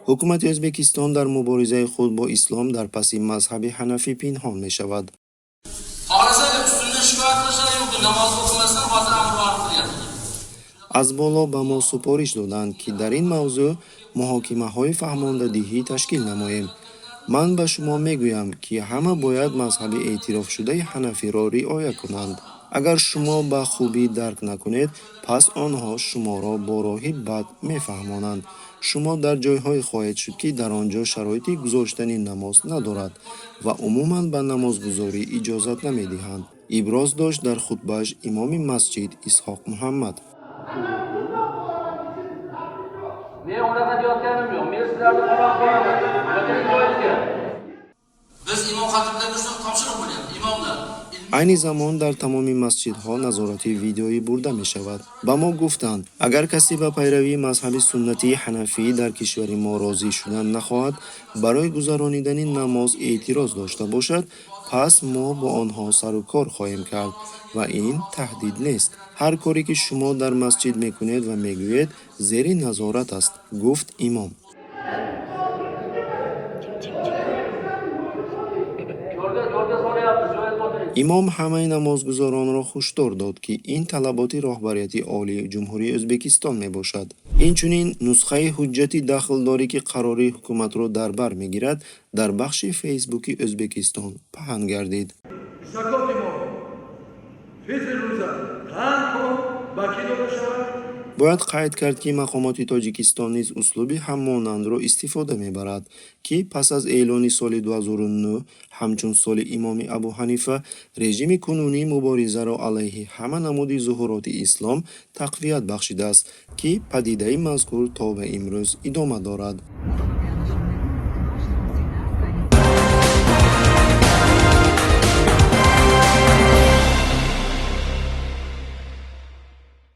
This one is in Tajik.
Ҳукумати Ӯзбекистон дар муборизаи худ бо ислом дар паси мазҳаби ҳанафӣ пинҳон мешавад. Xohlasa ustimdan shikoyat qilishlari mumkin. Namoz o'qimasdan hozir amr ma'ruf qilyapti. Аз боло ба мо супориш доданд, ки дар ин мавзӯъ муҳокимаҳои фаҳмондадиҳӣ ташкил намоем. Ман ба шумо мегӯям, ки ҳама бояд мазҳаби эътирофшудаи ҳанафиро риоя кунанд. Агар шумо ба хубӣ дарк накунед, пас онҳо шуморо бо роҳи бад мефаҳмонанд. Шумо дар ҷойҳое хоҳед шуд, ки дар он ҷо шароити гузоштани намоз надорад ва умуман ба намозгузорӣ иҷозат намедиҳанд, иброз дошт дар хутбааш имоми масҷид Исҳоқ Муҳаммад. Men unaqa deyotganim yo'q. Men sizlarni qaroq qo'yaman. O'tiring joyingizga. Biz imom xatiblarga shunaqa topshiriq bo'lyapti. Imomlar Айни замон дар тамоми масҷидҳо назорати видеоӣ бурда мешавад. Ба мо гуфтанд, агар касе ба пайравии мазҳаби суннатии ҳанафӣ дар кишвари мо розӣ шудан нахоҳад, барои гузаронидани намоз эътироз дошта бошад, пас мо бо онҳо сару кор хоҳем кард ва ин таҳдид нест. Ҳар коре, ки шумо дар масҷид мекунед ва мегӯед, зери назорат аст, гуфт имом. Yo'lga yo'lga solyapmiz, joyingizga o'tiring. Имом ҳамаи намозгузоронро ҳушдор дод, ки ин талаботи роҳбарияти олии Ҷумҳурии Ӯзбекистон мебошад. Инчунин нусхаи ҳуҷҷати дахлдоре, ки қарори ҳукуматро дар бар мегирад, дар бахши Фейсбуки Ӯзбекистон паҳн гардид. Закоти мо, фитри рӯза танҳо ба кӣ дода шавад? Бояд қайд кард, ки мақомоти Тоҷикистон низ услуби ҳаммонандро истифода мебарад, ки пас аз эълони соли 2009 ҳамчун соли имоми Абу Ҳанифа режими кунунӣ муборизаро алайҳи ҳама намуди зуҳуроти ислом тақвият бахшидааст, ки падидаи мазкур то ба имрӯз идома дорад.